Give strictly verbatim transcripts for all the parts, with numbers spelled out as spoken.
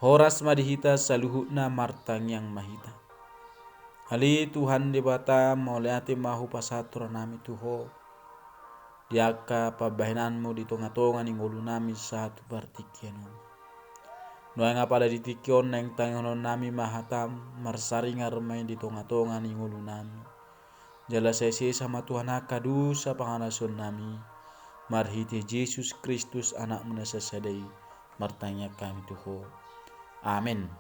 Horas ma di hita saluhutna, martangiang ma hita. Ale Tuhan Debata, mauliate ma hupasahat rohanami tu Ho di angka pambahenanMu di tongatonga ni ngolunami sahat tu partingkian on. Nuaeng apala di tingki on naeng tangihononnami ma hataM, marsaringar ma i di tongatonga ni ngolunami. Jala sai sesa ma Tuhan angka dosa pangalaosionnami, marhite Jesus Kristus AnakMu na sasada i, martangiang hami tu Ho. Amen.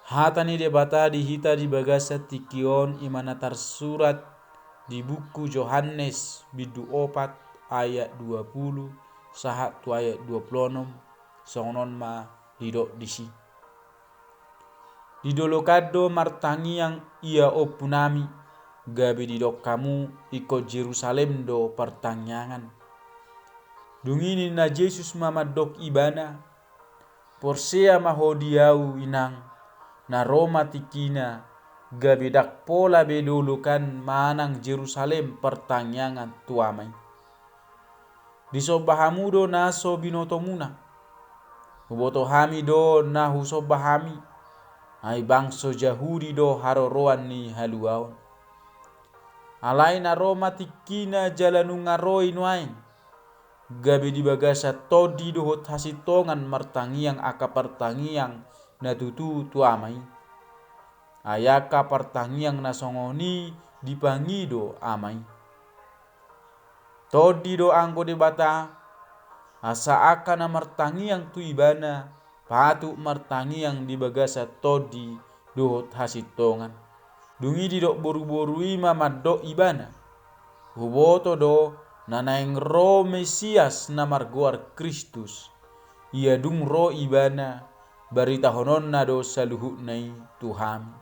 Hata ni Debata di hita di bagasan tingki on i ma na tarsurat di buku Johannes bindu opat ayat dua pulu sahat tu ayat dua pulu onom, songon on ma didok disi. Di dolok an do martangiang ia ompunami, gabe didok hamu ingkon Jerusalem do partangiangan. Dung i ninna Jesus ma mandok ibana: Porsea ma ho di Ahu, inang, na ro ma tingkina, gabe ndang pola be dolok an manang Jerusalem partangiangan tu Ama i. Disomba hamu do na so binotomuna. Huboto hami do na husomba hami, ai bangso Jahudi do haroroan ni haluaon. Alai na ro ma tingkina jala nunga ro i nuaeng, gabe di bagasan tondi dohot hasintongan martangiang angka partangiang na tutu tu Ama i. Ai angka partangiang na songon i dipangido Ama i. Tondi do anggo Debata, asa angka na martangiang tu Ibana patut martangiang di bagasan tondi dohot hasintongan. Dung i didok boruboru i ma mandok ibana: Huboto do na naeng ro Mesias na margoar Kristus. Ia dung ro Ibana, baritahononna do saluhutna i tu hami.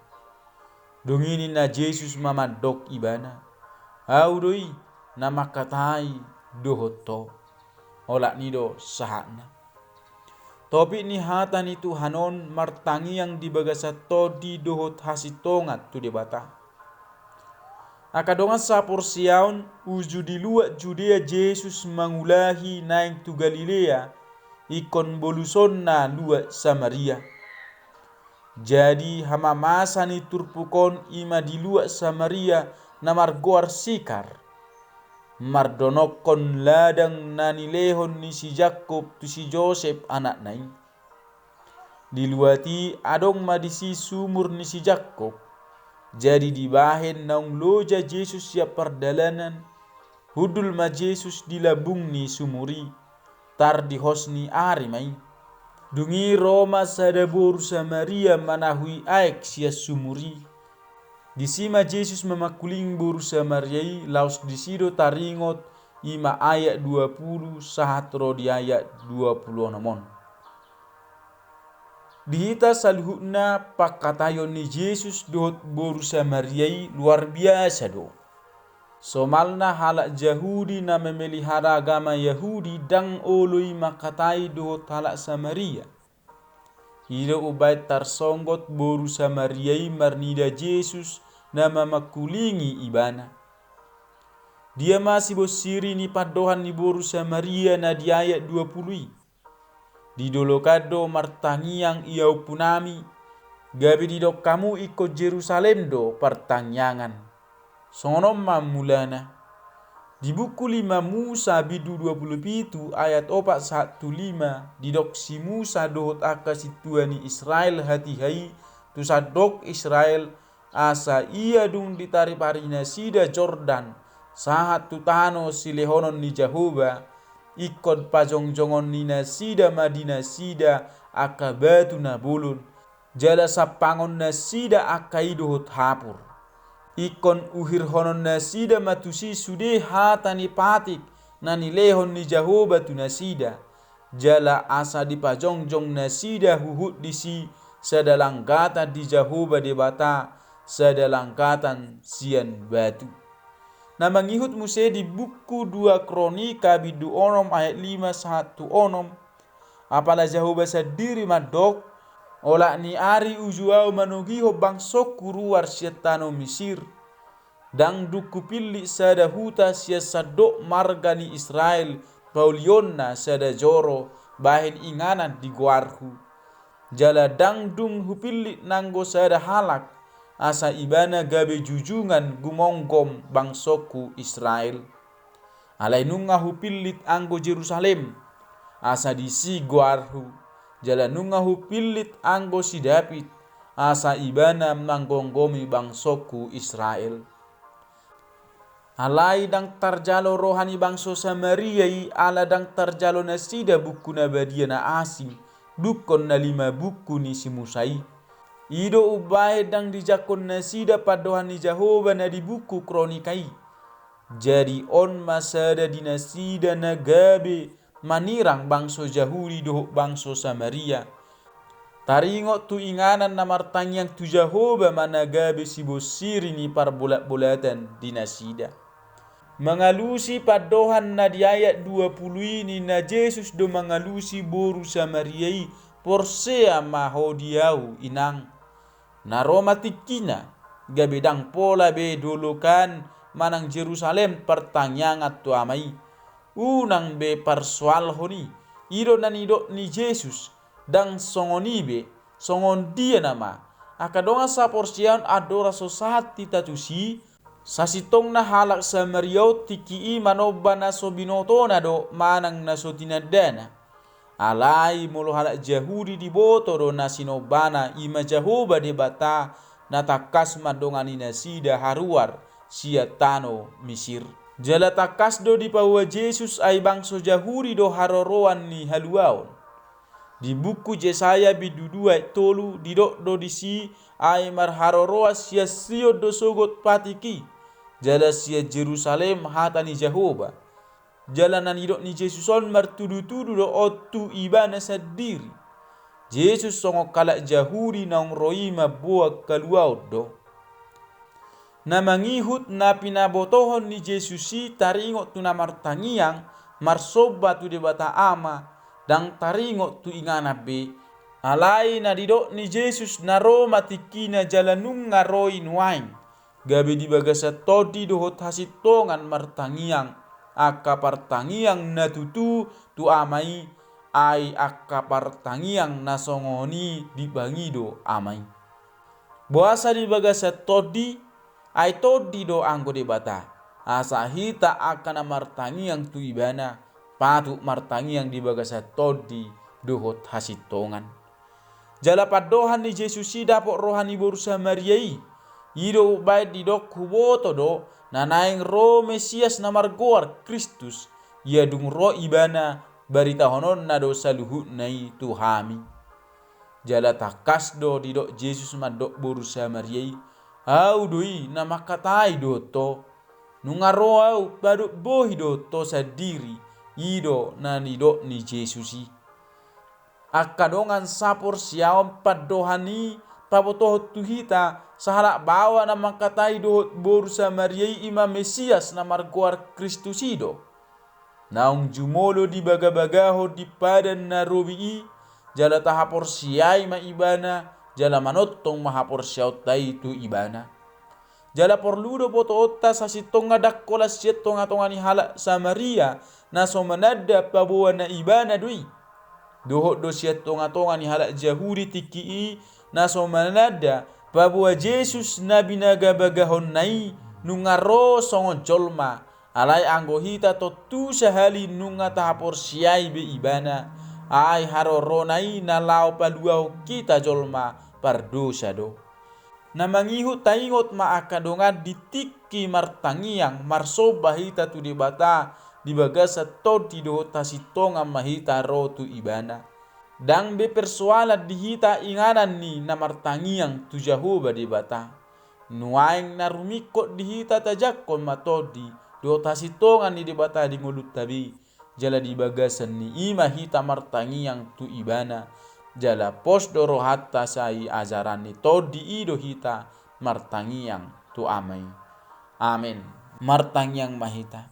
Dung i ninna Jesus ma mandok ibana: Ahu do i na mangkatai dohot ho. Olat ni do sahatna. Topik ni hata ni Tuhan on martangiang di bagasan tondi dohot hasintongan tu Debata. Angka dongan saporseaon, uju di luat Judea Jesus mangulahi naeng tu Galilea, ingkon bolusonna luat Samaria. Jadi hamamasa ni turpuk on i ma di luat Samaria na margoar Sikar, mardonokkon ladang na nilehon ni si Jakkob tu si Josep anakna i. Di luat i adong ma disi sumur ni si Jakkob. Jadi dibahen naung loja Jesus sian pardalanan, hundul ma Jesus di lambung ni sumur i. Tardihos ni ari ma i. Dung i ro ma sada boru Samaria manahui aek sian sumur i. Disi ma Jesus mamangkulingi boru Samaria i, laos disi do taringot i ma ayat dua pulu sahat ro di ayat dua pulu onom on. Di hita saluhutna, pangkataion ni Jesus dohot boru Samaria i luar biasa do. Somalna halak Jahudi na memelihara agama Yahudi ndang olo i mangkatai dohot halak Samaria. I do umbahen tarsonggot boru Samaria i marnida Jesus na mamangkulingi ibana. Dia ma sibonsiri ni pandohan ni boru Samaria na di ayat dua pulu i? Di dolok an do martangiang ia ompunami, gabe didok hamu ingkon Jerusalem do partangiangan. Songon on ma mulana. Di buku lima Musa bindu dua pulu pitu ayat opat sahat tu lima, didok si Musa dohot angka sintua ni Israel hatiha i tu sandok Israel, asa ia dung ditaripari nasida Jordan sahat tu tano silehonon ni Jahowa, ingkon pajongjongon ni nasida ma di nasida angka batu na bolon, jala sampangon nasida angka i dohot hapur. Ingkon uhirhonon nasida ma tusi sude hata ni patik na nilehon ni Jahowa tu nasida, jala asa dipajongjong nasida huhut disi sada langgatan di Jahowa Debata, sada langgatan sian batu. Na mangihut muse di buku dua Kronika bindu onom ayat lima sahat tu onom, apala Jahowa sandiri mandok: Olat ni ari uju Ahu manogihon bangsongku ruar sian tano Misir. Ndang dung hupillit sada huta sian sandok marga ni Israel paulionna sada joro bahen inganan di goarhu. Jala ndang dung hupillit nanggo sada halak, asa ibana gabe jujungan gumonggom bangsongku Israel. Alai nunga hupillit anggo Jerusalem, asa disi goarhu, jala nunga hupillit anggo si Daud, asa ibana manggomgomi bangsongku Israel. Alai ndang tarjalo roha ni bangso Samaria i, ala ndang tarjalo nasida buku na badia na asing, dungkon na lima buku ni si Musa i. I do umbahen ndang dijangkon nasida pandohan ni Jahowa na di buku Kronika i. Jadi on ma sada di nasida na gabe manirang bangso Jahudi dohot bangso Samaria. Taringot tu inganan na martangiang tu Jahowa ma na gabe sibonsiri ni parbolatbolatan di nasida. Mangalusi pandohan na di ayat dua pulu i ninna Jesus do mangalusi boru Samaria i, porsea ma ho di ahu, inang. Na ro ma tingkina, gabe ndang pola be dolok an manang Jerusalem partangiangan tu Ama i. Unang be parsoalhon i. I do na nidok ni Jesus, ndang songon i be, songon dia nama. Angka dongan saporseaon, andorang so sahat hita tusi, sasintongna halak Samaria on tingki i manomba na so binotona do manang na so tinandana. Alai molo halak Jahudi diboto do na sinombana, i ma Jahowa Debata, na tangkas mandongani nasida haruar sian tano Misir. Jala tangkas do dipaboa Jesus, ai bangso Jahudi do haroroan ni haluaon. Di buku Jesaya bindu dua ayat tolu didok do disi, ai marharoroan sian Sion do sogot patik i, jala sian Jerusalem hata ni Jahowa. Jala na nidok ni Jesus on martudutudu do on tu ibana sandiri. Jesus songon halak Jahudi naung ro i mamboan haluaon do. Na mangihut na pinabotohon ni Jesus i taringot tu na martangiang, marsomba tu Debata Ama, ndang taringot tu inganan be. Alai na nidok ni Jesus na ro ma tingkina jala nunga ro i nuaeng. Gabe di bagasan tondi dohot hasintongan martangiang, angka partangiang na tutu tu Ama i, ai angka partangiang na songon i dipangido Ama i. Boasa di bagasan tondi? Ai tondi do anggo Debata, asa hita angka na martangiang tu Ibana, patut martangiang di bagasan tondi dohot hasintongan. Jala pandohan ni Jesus i dapot roha ni boru Samaria i. I do umbahen didok, huboto do na naeng ro Mesias na margoar Kristus, ia dung ro Ibana, baritahononna do saluhutna i tu hami. Jala tangkas do didok Jesus mandok boru Samaria i, Ahu do i na mangkatai dohot ho. Nunga ro Ahu padok bohi dohot ho sandiri. I do na nidok ni Jesus i. Angka dongan saporseaon, pandohan i pabotohon tu hita, sahalak baoa na mangkatai dohot boru Samaria i, i ma Mesias na margoar Kristus i do. Naung jumolo dibagabagahon di padan na robi i, jala tahaporseai ma Ibana, jala manongtong ma haporseaonta i tu Ibana. Jala porlu do botoonta sasintongna ndang holan sian tongatonga ni halak Samaria, na so mananda paboaanna Ibana do i. Dohot do sian tongatonga ni halak Jahudi tingki i, na so mananda paboa Jesus na binagabagahonna i nunga ro songon jolma, alai anggo hita tontu sahali nunga tahaporseai be Ibana, ai harorona i na laho paluahon hita jolma pardosa do. Na mangihut taingot ma angka dongan di tingki martangiang, marsomba hita tu Debata, di bagasan tondi dohot hasintongan ma hita ro tu Ibana. Ndang be persoalan di hita inganan ni na martangiang tu Jahowa Debata. Nuaeng na rumingkot di hita tajangkon ma tondi dohot hasintongan ni Debata di ngolunta be. Jala di bagasan ni i ma hita martangiang tu Ibana, jala pos do rohanta sai ajaran ni tondi i do hita martangiang tu Ama i. Amen. Martangiang ma hita.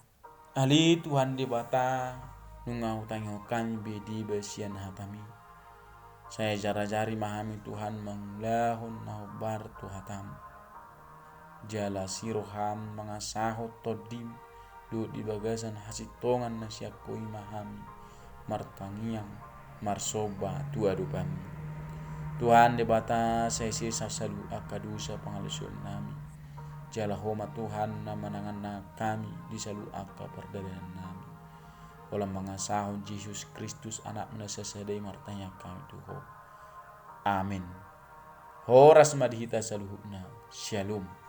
Ale Tuhan Debata, nunga hutangihon hami be deba sian hataMi. Sai ajarajari ma hami Tuhan mangulahon na hombar tu hataMu. Jala asi rohaM mangasahon tondiM, dohot di bagasan hasintongan na sian Ho i ma hami, martangiang marsomba tu adopanMu. Tuhan Debata, sai sesa saluhut angka dosa pangalaosion nami. Jala Ho ma Tuhan na manangan nami di saluhut angka pardalanan nami. Holan mangasahon Jesus Kristus, AnakMu na sasada i, martangiang hami tu Ho. Amen. Horas ma di hita saluhutna. Syalom.